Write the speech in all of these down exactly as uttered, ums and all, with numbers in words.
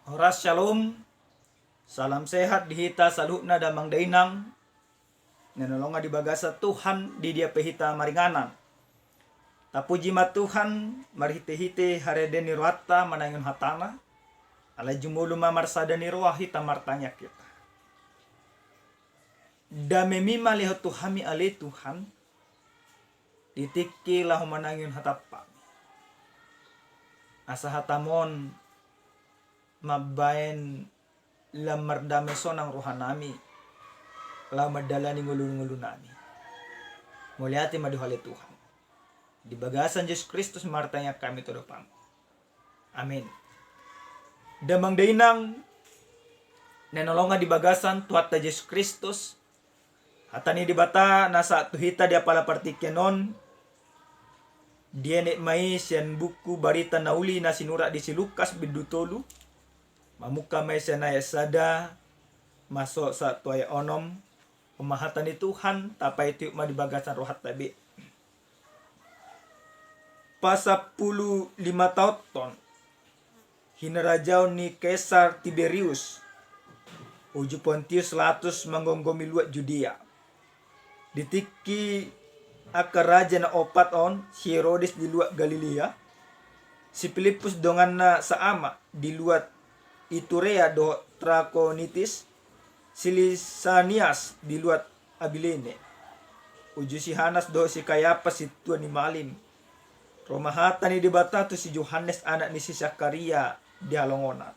Horas, syalom. Salam sehat di hita saluhutna damang dainang na nalonga di bagasan Tuhan di dia pe hita maringanan. Tapuji ma Tuhan marhite-hite haredeon ni rohanta manangihon hatana. Alai jumolo ma marsada ni roha hita martangiang hita. Damemi ma lehon tu hami ale Tuhan, di tingki laho manangihon hataM. Asa hataMon mambahen lam mardame sonang rohanami, laho mandalani ngolu-ngolunami. Mauliate ma di Ho ale Tuhan. Di bagasan Jesus Kristus martangiang hami tu adopanMu. Amin. Damang dainang na nalonga di bagasan Tuhanta Jesus Kristus, hata ni Debata na sahat tu hita di apala partingkian on, dienet ma i sian buku Barita na Uli na sinurat di si Lukas bindu tolu, mamungka ma i sian ayat sada, masuk sahat tu ayat onom, on ma hata ni Tuhan, tapaihut-ihut ma di bagasan rohanta be. Pasampulu lima taonhon hinarajaon ni Kaisar Tiberius, uju Pontius Latus manggomgomi luat Judea. Di tingki angka raja na opat on, si Herodes di luat Galilea, si Pilippus donganna saamak di luat Iturea dohot Trakonitis, si Lisanias di luat Abilene, uju si Hanas dohot si Kayapas sintua ni malim, ro ma hata ni Debata tu si Johannes anak ni si Sakaria di halongonan.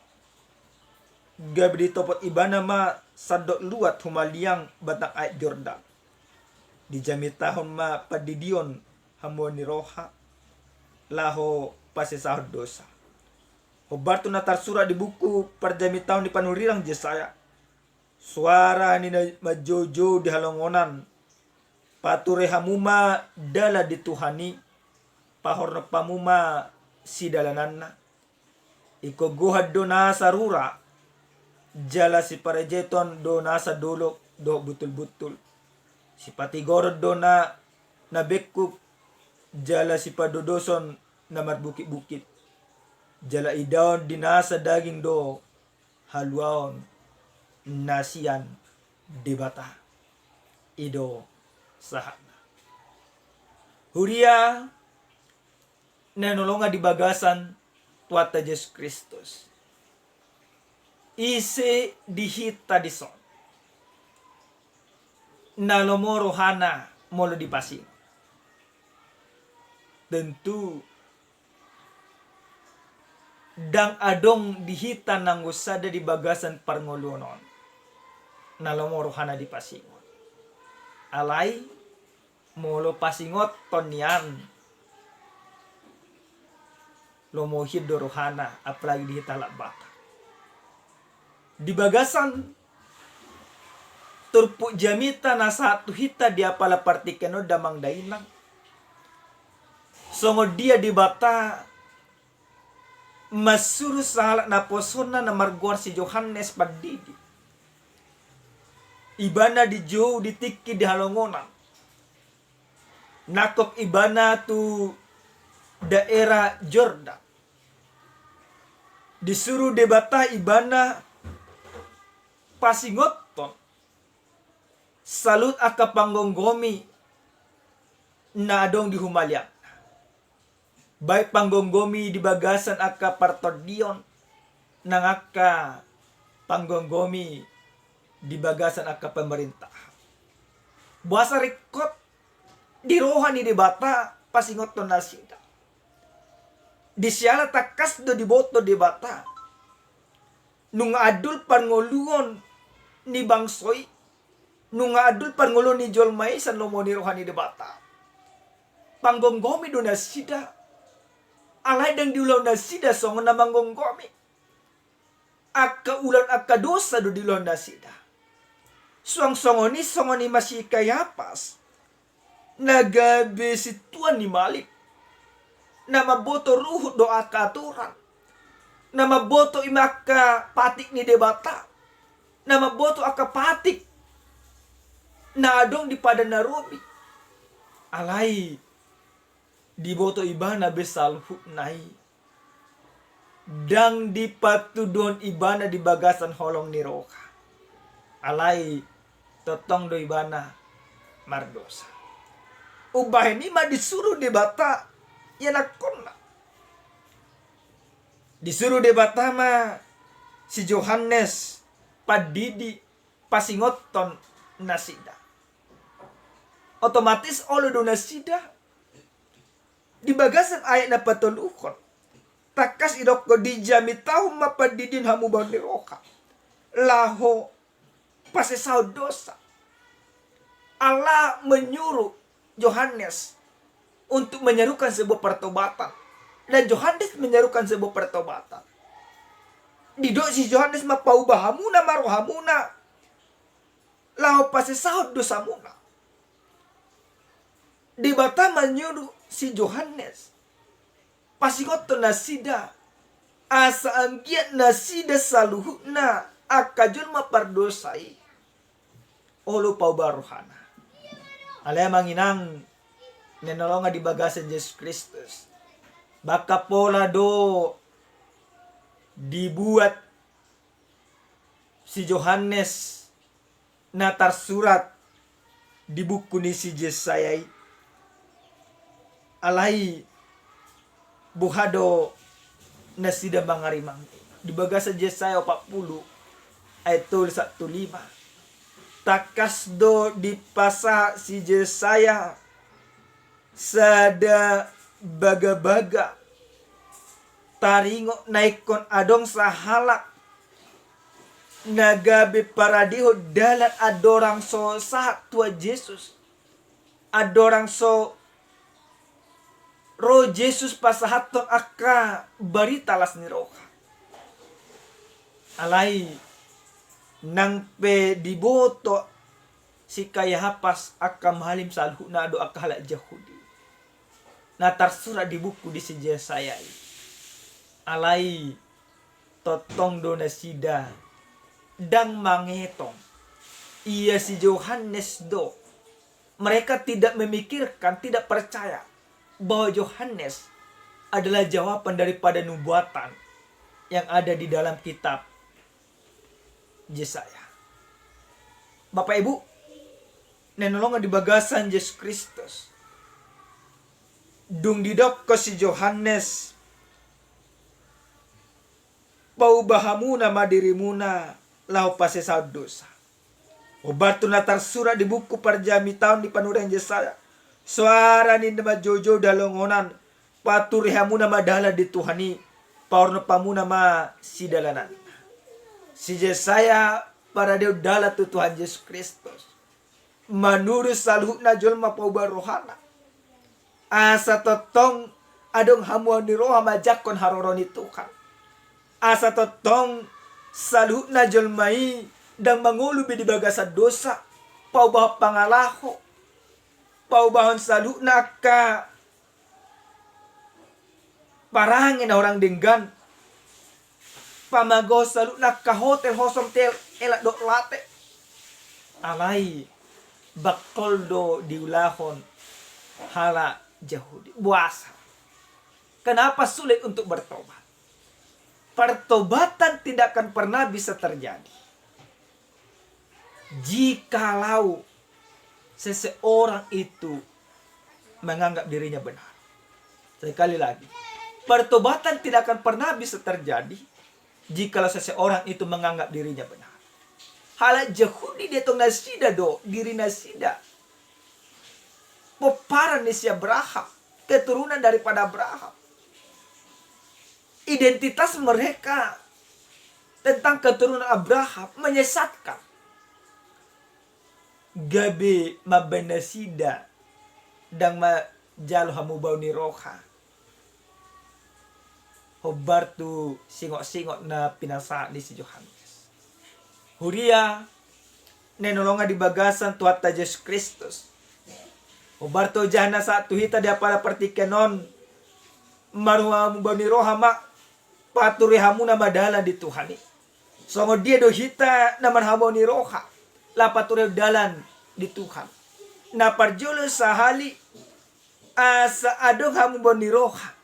Gabe ditopot ibana ma sandok luat humaliang batang aek Jordan. Dijamitahon ma pandidion hamuliaon ni roha, laho pasesahon dosa. Hombar tu na tarsurat di buku parjamitahon ni panurirang Jesaya, suara ni na manjoujou di halongonan, pature hamu ma dalan di Tuhan i, pahornop hamu ma sidalananna. Ingkon gohan do nasa rura, jala siparejeiton do nasa dolok dohot buntul-buntul. Sipatigoron do na, na bengkuk, jala sipadodoson na marbukit-bukit. Jala idaon di nasa daging do haluaon na sian Debata. I do sahatna. Huria na nalonga di bagasan Tuhanta Jesus Kristus, ise di hita dison na lomo rohana molo dipasingot? Tentu ndang adong di hita nanggo sada di bagasan parngoluon on na lomo rohana dipasingot. Alai molo pasingothon nian, lomo hian do rohana, apalagi di hita halak Batak. Di bagasan turpuk jamita na sahat tu hita di apala partingkian on damang dainang, songon dia Debata mansuru sahalak naposonna na margoar si Johannes Pandidi. Ibana dijou di tingki di halongonan, nangkok ibana tu daerah Jordan. Disuru Debata ibana pasingothon saluhut angka panggomgomi na adong di humaliangna. Baik panggomgomi di bagasan angka partondion, nang angka panggomgomi di bagasan angka pamarintahan. Boasa ringkot di roha ni Debata pasingothon nasida? Di siala tangkas do diboto Debata, nunga andul parngoluon ni bangso i, nunga andul parngoluon ni jolma i sian lomo ni roha ni Debata. Panggomgomi do nasida. Alai ndang diulahon nasida songon na manggomgomi. Angka ulaon angka dosa do diulahon nasida. Suang songon i, songon i ma si Kayapas, na gabe sintua ni malim, na mamboto ruhut dohot angka aturan, na mamboto i ma angka patik ni Debata, na mamboto angka patik na adong di Padan na Robi. Alai diboto ibana be saluhutna i. ndang dipatuduhon ibana di bagasan holong ni roha. Alai tongtong do ibana mardosa. Umbahen i ma disuru Debata ianakkonna. Disuru Debata ma si Johannes pandidi pasingothon nasida. Otomatis olo do nasida. Di bagasan ayat na patoluhon, tangkas idokkon dijamitahon ma pandidion hamubaon ni roha laho pasesahon dosa. Allah menyuruh Johannes untuk menyerukan sebuah pertobatan. Dan Johannes menyerukan sebuah pertobatan. Didok si Johannes ma, paubah hamuna ma rohamuna laho pasesahon dosamuna. Debata manyuruh si Johannes pasingothon nasida, asa anggiat nasida saluhutna angka jolma pardosa i olo pauba rohana. Alai amang inang na hinaholongan di bagasan Jesus Kristus, bangka pola do dibuat si Johannes na tarsurat di buku ni si Jesaya i. Alai boha do nasida mangarimang i? Di bagasan Jesaya opat pulu ayat tolu sahat tu lima, tangkas do dipasahat si Jesaya sada bagabaga taringot na ingkon adong sahalak na gabe paradehon dalan andorang so sahat Tuhan Jesus, andorang so ro Jesus pasahathon angka barita las ni roha. Alai nang pe diboto si Kayapas angka malim saluhutna do angka halak Jahudi na tarsurat di buku di si Jesaya i. Alai tongtong do nasida ndang mangetong ia si Johannes do. Mereka tidak memikirkan, tidak percaya bahwa Johannes adalah jawaban daripada nubuatan yang ada di dalam kitab Jesaya. Bapak Ibu na hinaholongan di bagasan Jesus Kristus, dung didokkon si Johannes, pauba hamuna ma dirimuna laho pasesahon dosa, hombar tu na tarsurat di buku parjamitaon ni panurirang Jesaya, soara ni na manjoujoujou di halongonan, pature hamuna ma dalan di Tuhan i, paornop hamuna ma sidalanan. Si Jesaya paradehon dalan tu Tuhan Jesus Kristus, manurus saluhutna jolma pauba rohana, asa tongtong adong hamubaon ni roha manjangkon haroro ni Tuhan. Asa tongtong saluhutna jolma i ndang mangolu be di bagasan dosa, paubahon pangalaho, paubahon saluhutna angka parange na hurang denggan, pamagahon saluhutna angka hotel hosom tel elak dohot late. Alai bangkol do diulahon halak Jahudi. Boasa? Kenapa sulit untuk bertobat? Pertobatan tidak akan pernah bisa terjadi jikalau seseorang itu menganggap dirinya benar. Sekali lagi, pertobatan tidak akan pernah bisa terjadi jikalau seseorang itu menganggap dirinya benar. Halak Jahudi dietong nasida do diri nasida pomparan ni si Abraham, keturunan daripada Abraham. Identitas mereka tentang keturunan Abraham menyesatkan. Gabe mambahen nasida ndang manjalo hamubaon ni roha hombar tu singot-singot na pinasahat ni si Johannes. Huria na hinaholongan di bagasan Tuhanta Jesus Kristus, hombar tu ojahan na sahat tu hita di apala partingkian on, marhamubaon ni roha ma, pature hamuna ma dalan di Tuhan i. Songon dia do hita na marhamubaon ni roha laho paturehon dalan di Tuhan? Na parjolo sahali, asa adong hamubaon ni roha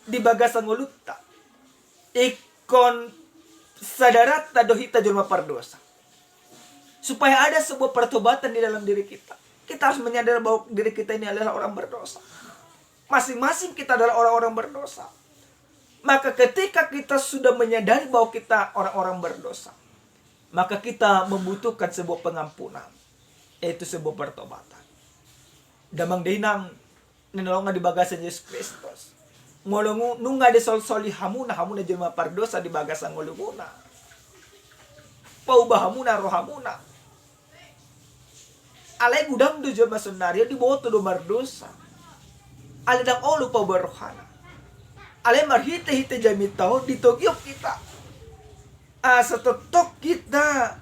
di bagasan ngolunta. Ingkon sadaranta do hita jolma pardosa. Supaya ada sebuah pertobatan di dalam diri kita, kita harus menyadari bahwa diri kita ini adalah orang berdosa. Masing-masing kita adalah orang-orang berdosa. Maka ketika kita sudah menyadari bahwa kita orang-orang berdosa, maka kita membutuhkan sebuah pengampunan, yaitu sebuah pertobatan. Damang dainang na hinaholongan di bagasan Jesus Kristus, molo ngu-, nunga disolsoli hamuna, hamuna jolma pardosa di bagasan ngolumuna, pauba hamuna rohamuna. Alai godang do jolma saonari on diboto do mardosa. Alai ndang olo pauba rohana. Alai marhite-hite jamita on ditogihon hita asa tongtong hita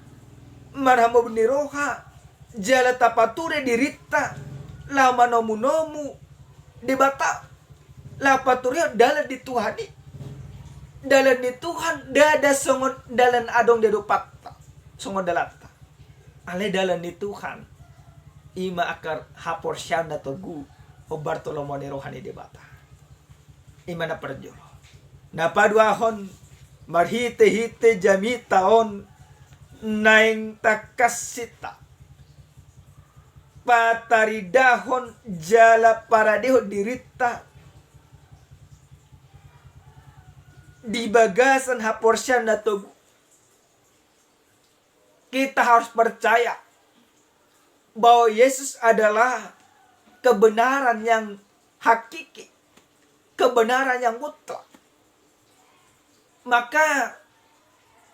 marhamubaon ni roha jala tapature dirinta laho manomu-nomu Debata, laho paturehon dalan ni Tuhan i. Dalan ni Tuhan ndada songon dalan adong di adopanta, songon dalanta. Alai dalan ni Tuhan i ma angka haporseaon na togu hombar tu lomo ni roha ni Debata. I ma na parjolo. Na paduahon, marhite-hite jamita on naeng tangkas hita pataridahon jala paradehon dirinta di bagasan haporseaon na togu. Kita harus percaya bahwa Yesus adalah kebenaran yang hakiki, kebenaran yang mutlak. Maka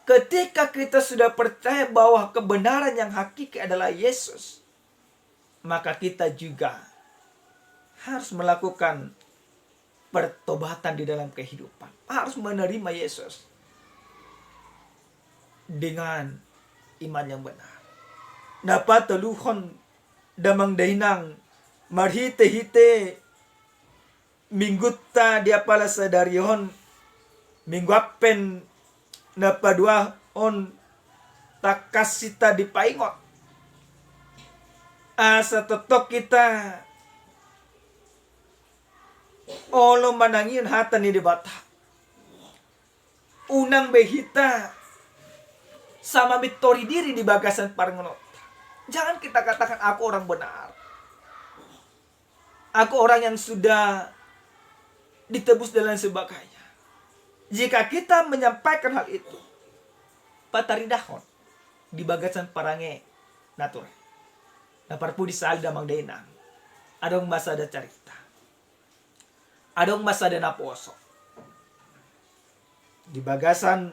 ketika kita sudah percaya bahwa kebenaran yang hakiki adalah Yesus, maka kita juga harus melakukan pertobatan di dalam kehidupan, harus menerima Yesus dengan iman yang benar. Na patoluhon, damang dainang, marhite-hite Minggunta di apala sadari on, Minggu Advent, na paduahon, tangkas hita dipaingot asa tongtong hita olo manangihon hata ni Debata. Unang be hita sama mintori diri di bagasan parngoluonta. Jangan kita katakan, "Aku orang benar. Aku orang yang sudah ditebus," dan lain sebagainya. Jika kita menyampaikan hal itu, pataridahon di bagasan parange na ture. Na parpudi sahali, damang dainang, adong ma sada carita. Adong ma sada naposo. Di bagasan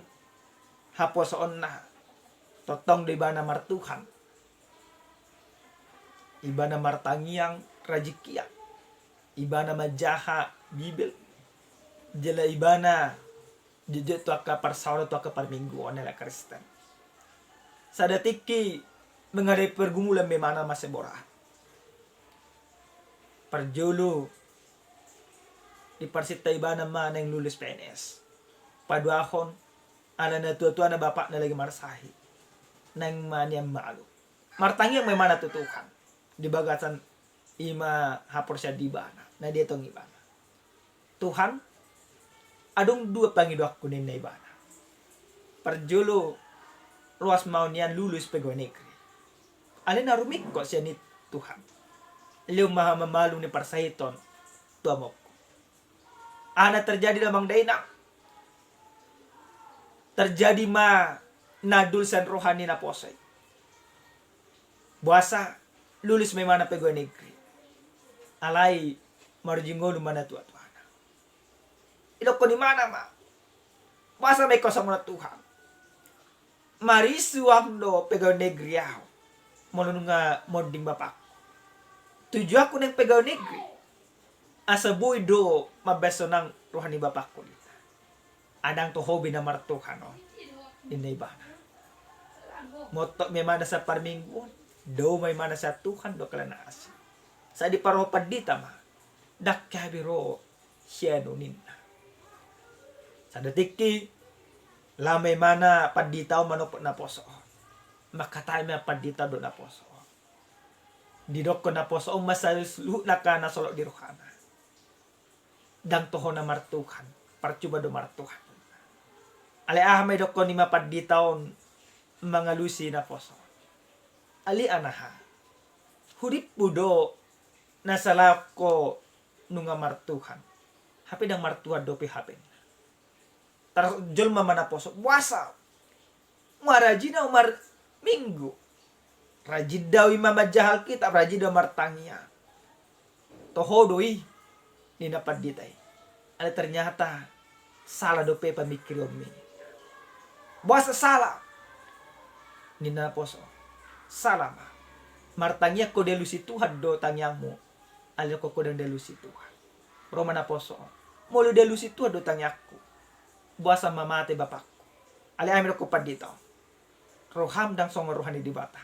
haposoonna, tongtong do ibana martuhan. Ibana martangiang rajikian. Ibana manjaha Bibel. Jala ibana jotjot tu angka parsaoran, tu angka parmingguon, halak Kristen. Sada tingki menghadapi pergumulan ma ibana, mansai borat. Parjolo, diparsinta ibana ma naeng lulus P N S. Paduahon, ala na tuatua na bapakna lagi marsahit, naeng ma nian malum. Martangiang ma ibana tu Tuhan di bagasan i ma haporseaon di ibana, na dietong ibana. "Tuhan, adong dua pangidoanku," ninna ibana. "Parjolo, loas ma au nian lulus pegawai negeri. Alai na rumingkot sian i, Tuhan, lehon ma au malum ni parsahiton tu amongku." Aha na terjadi, damang dainang? Terjadi ma na dul sian roha ni naposo i. Boasa? Lulus ma ibana pegawai negeri, alai maruji ngolu ma na tuatuana. Didokkon ibana ma, "Boasa ma ingkon songon on, Tuhan? Marisuang do pegawai negeri au molo nunga monding bapakku. Tujuanku naeng pegawai negeri asa boi do mambahen sonang roha ni bapakku, ninna. Ndang toho be na martuhan on," ninna ibana. Montok ma ibana saparmingguon, dao ma ibana sian Tuhan dohot kalana asi. Sai diparrohahon pandita ma, "Ndang hea be ro sian au," ninna. Sada tingki, laho ma ibana pandita on manopot naposo on. Mangkatai ma pandita on dohot naposo on. Didokkon naposo on ma saluhutna angka na solot di rohana. "Ndang toho na martuhan, parcuma do martuhan. Alai aha ma didokkon ni ma pandita on mangalusi naposo? Alai aha? Hudippu do na salahon ho nunga martuhan. Hape ndang martuhan dope hape. Tarjolma ma naposo, boasa? Marajin au marminggu. Rajin do au i ma manjahal kitab, rajin do au martangiang. Toho do i, ninna pandita i. Alai ternyata salah dope pamingkirionmi. Boasa salah? Ninna naposo. Salah ma. Martangiang ho dialusi Tuhan do tangiangmu. Alai ho ndang dialusi Tuhan. Ro ma naposo. Molo dialusi Tuhan do tangiangku, boasa ma mate bapakku? Alai aha ma didokkon pandita on? Roham ndang songon roha ni Debata.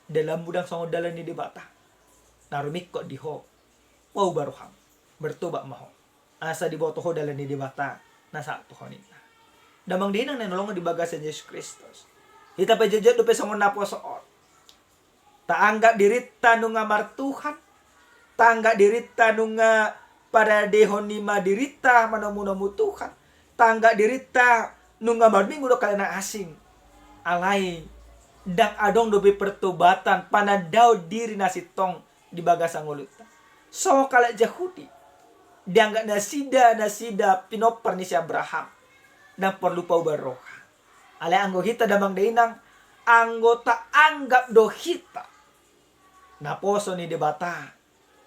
Dalanmu ndang songon dalan ni Debata. Na rumingkot di ho, pauba roham. Bertobat ma ho. Asa diboto ho dalan ni Debata na sahat tu ho ninna. Damang dainang na hinaholongan di bagasan Jesus Kristus. Hita pe jotjot dope songon naposo on. Taanggap dirinta nunga martuhan. Taanggap dirinta nunga paradehon i ma dirinta manomunomu Tuhan. Taanggap dirinta nunga marminggu dohot halak na asing. Alai ndang adong dope pertobatan, panandaon diri na sintong di bagasan ngolunta. Songon halak Jahudi, dianggap nasida, nasida pinompar ni si Abraham. Ndang porlu pauba roha. Alai anggo hita damang dainang, anggo taanggap do hita naposo ni Debata,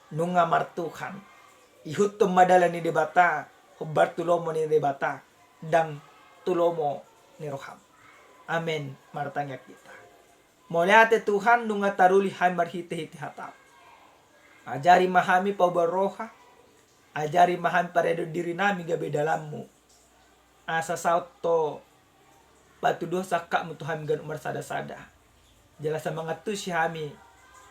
nunga martuhan, ihuthon ma dalan ni Debata, hombar tu lomo ni Debata, ndang tu lomo ni roham. Amen. Martangiang hita. Mauliate Tuhan, nunga taruli hami marhitehite hataM. Ajari ma hami pauba roha, ajari ma hami paradehon dirinami gabe dalanMu. Asa saut do patuduhon sangkapMu tu hami ganup marsadasada. Jala asa mangantusi hami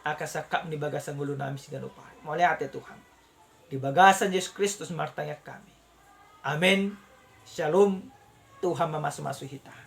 angka sangkapMu di bagasan ngolunami siganup ari. Mauliate Tuhan. Di bagasan Jesus Kristus martangiang hami. Amen. Shalom. Tuhan mamasumasu hita.